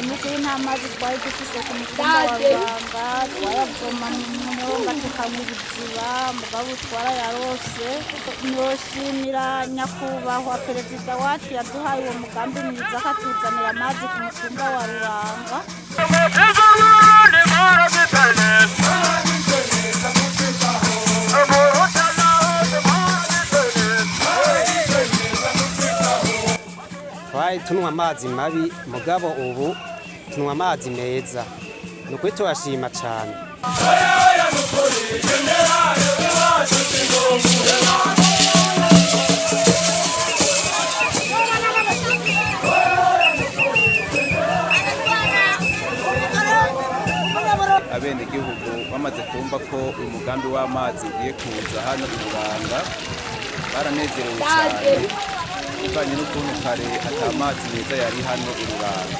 Ni ukuri nta mazi twari dufise ku mutumba wa Ruranga, twayavoma mu mwonga tukanywa ibiziba, mugabo twarayarose. Noshimira nyakubahwa perezida wacu yaduhaye uwo mugambi mwiza akatuzanira amazi ku mutumba wa Ruranga. Twari tunywa amazi mabi, mugabo ubu tunywa amazi meza. Ni ukuri turashima cyane. Abenegihugu bamaze kumva ko uyu mugambi w'amazi ugiye kuza hano i Ruranga, baranezerewe cyane bivanye n'ukuntu kare ata mazi meza yari hano i Ruranga,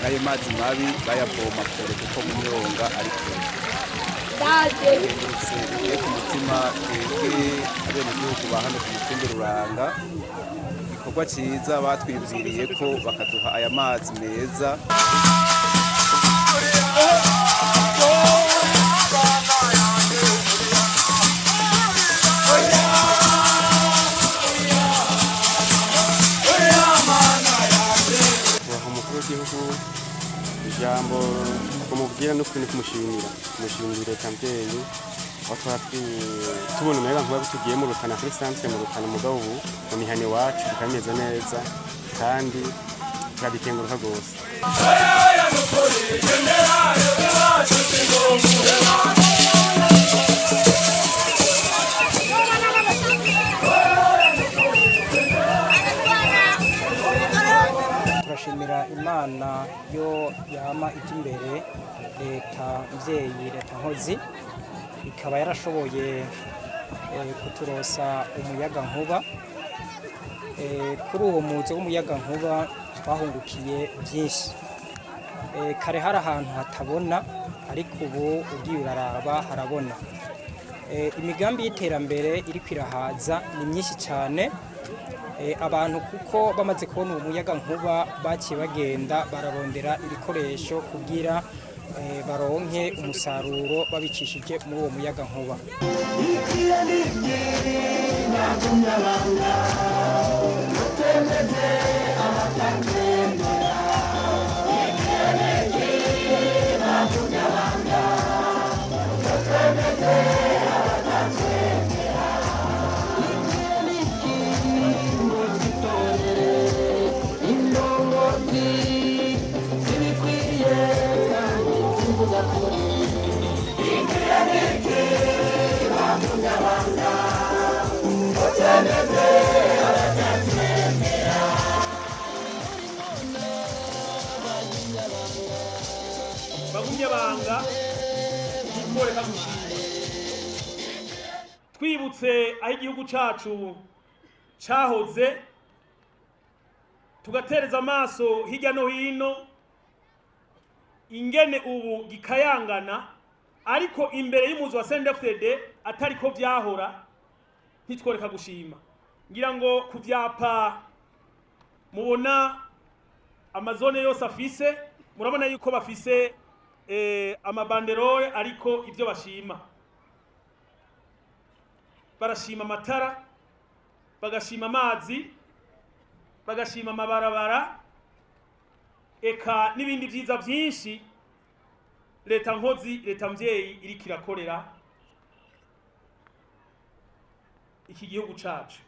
n'ayo mazi mabi bayavoma kure kuko mu myonga ari kure. Tugengurutse bivuye ku mutima twebwe abenegihugu ba hano ku mutumba Ruranga, igikorwa cyiza batwibwiriye ko bakaduha aya mazi meza. Kubaha umukuru w'igihugu, ijambo kumubwira no kumushimira, kumushimira leta mvyeyi, aho twaba tubona umuyaga nkuba tugiye mu Rutana kuri centre mu Rutana, mugabo ubu mu mihana iwacu bikaba bimeze neza kandi turabikenguruka rwose. Turashimira Imana yo yama ijya imbere leta mvyeyi, leta nkozi, ikaba yarashoboye kuturosa umuyaga nkuba. Kuri uwo muzo w'umuyaga nkuba twahungukiye byinshi. Kare hari ahantu hatabona, ariko ubu ugiye uraraba harabona. Imigambi y'iterambere iriko irahaza ni myinshi cyane. Abantu kuko bamaze kubona uwo muyaga nkuba baciye bagenda bararondera ibikoresho kugira baronke umusaruro babicishije muri uwo muyaga nkuba. Bagumye banga ntikoreka gushima. Twibutse aho igihugu cacu cahoze, tugatereza amaso hirya no hino ingene ubu gikayangana, ariko imbere y'umuzi wa CNDD-FDD atariko vyahora, ntitworeka gushima. Ngira ngo ku vyapa mubona amazone yose afise, murabona yuko bafise amabanderole, ariko ibyo bashima, barashima amatara, bagashima amazi, bagashima amabarabara, eka n'ibindi vyiza vyinshi leta nkozi, leta mvyeyi iriko irakorera iki gihugu cacu.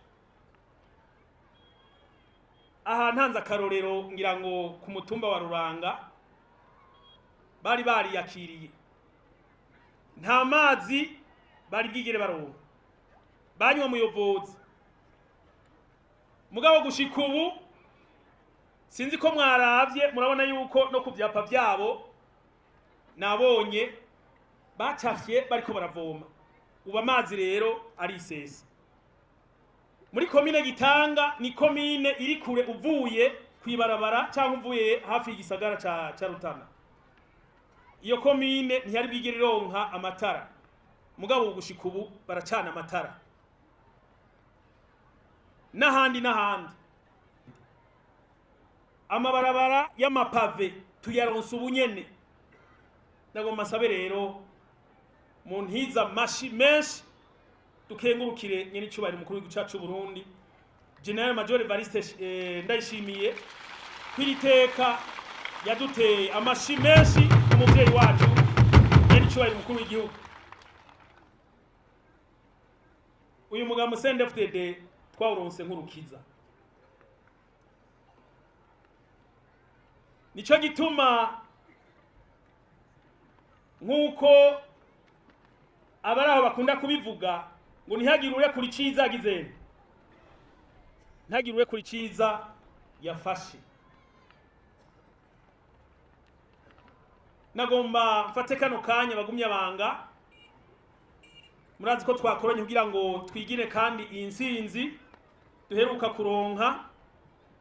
Aha ntanze akarorero, ngira ngo ku mutumba wa Ruranga bari bariyakiriye, nta mazi bari bwigere baronka, banywa muyobozi. Mugabo gushika ubu, sinzi ko mwaravye, murabona yuko no ku vyapa vyabo nabonye bacafye bariko baravoma. Ubu amazi rero arisesa. Muri komine Gitanga, ni komine iri kure uvuye kwibarabara cyangwa uvuye hafi y'igisagara ca Rutana, iyo komine ntiyari bwigere ironka amatara, mugabo gushika ubu baracana amatara. N'ahandi n'ahandi. Amabarabara y'amapave tuyaronse ubunyene. Ndagomba nsabe rero mu ntiza amashi menshi, dukengurukire nyene icubahiro umukuru w'igihugu cacu Burundi, General Major Evariste Ndayishimiye, kw'iri teka yaduteye. Amashi menshi umuvyeyi wacu nyene icubahiro umukuru w'igihugu. Uyu mugambo CNDD-FDD twawuronse nk'urukiza. Nico gituma nk'uko abari aho bakunda kubivuga ngo ntihagire urekura iciza agizene, ntihagire urekura iciza yafashe. Nagomba mfate kano kanya, bagumye abanga, murazi ko twakoranye kugira ngo twigire kandi iyi nsinzi duheruka kuronka,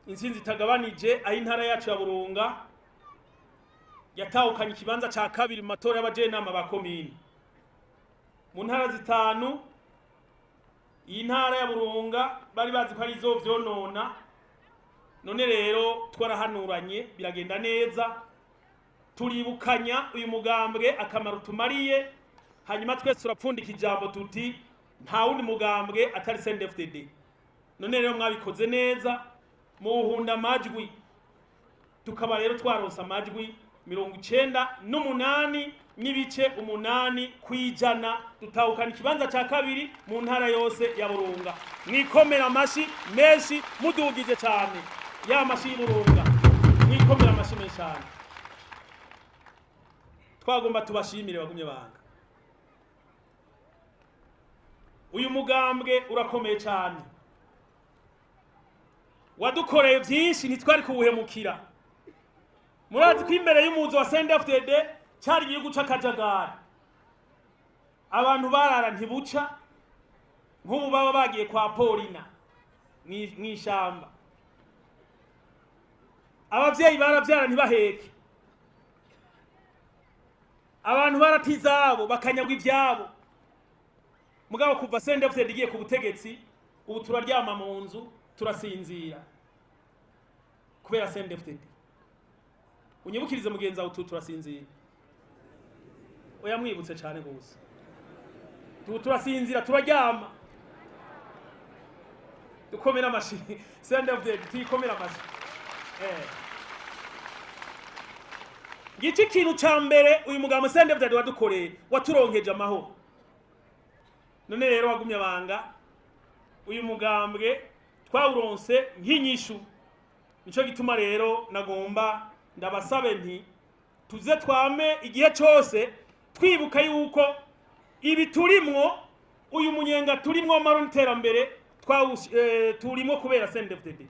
intsinzi itagabanije, aho intara yacu ya Burunga yatahukanye ikibanza ca kabiri mu matora y'abajenama ba komine mu ntara zitanu. Iyi ntara ya Burunga bari bazi ko ari izovyonona, none rero twarahanuranye biragenda neza, turibukanya uyu mugambwe akamaro tumariye, hanyuma twese turapfundika ijambo tuti nta wundi mugambwe atari CNDD-FDD. None rero mwabikoze neza muwuhunda amajwi, tukaba rero twaronse amajwi 98.8%, dutahukana ikibanza ca kabiri mu ntara yose ya Burunga. Mwikomera amashi menshi mudugije cane ya mashi y'Iburunga, mwikomera amashi menshi cane. Twagomba tubashimire bagumye banga. Uyu mugambwe urakomeye cyane, wadukoreye byinshi, ntitwari kuwuhemukira. Murazi ko imbere y'umuzo wa CNDD-FDD cyari igihugu c'akajagari, abantu barara ntibuca, nk'ubu baba bagiye kwa Polina mw'ishamba, abavyeyi baravyara ntibaheke, abantu barata izabo bakanyagwa ivyabo. Mugabo kuva CNDD-FDD igiye ku butegetsi, ubu turaryama mu nzu turasinzira kubera CNDD-FDD. Unyibukirize mugenzi wawe utu turasinzira. Oya, mwibutse cyane gose. Tu turasinzira, turaryama. Dukomera amashi CNDD-FDD, tuyikomera amashi. Ngiki ikintu ca mbere uyu mugabo CNDD-FDD wadukoreye, waturonkeje amahoro. None rero wagumye abanga, uyu mugambwe twawuronse nk'inyishu. Nico gituma rero nagomba ndabasabe nti tuze twame igihe cose twibuka yuko ibi turimwo, uyu munyenga turimwo maro n'iterambere, turimwo kubera CNDD-FDD.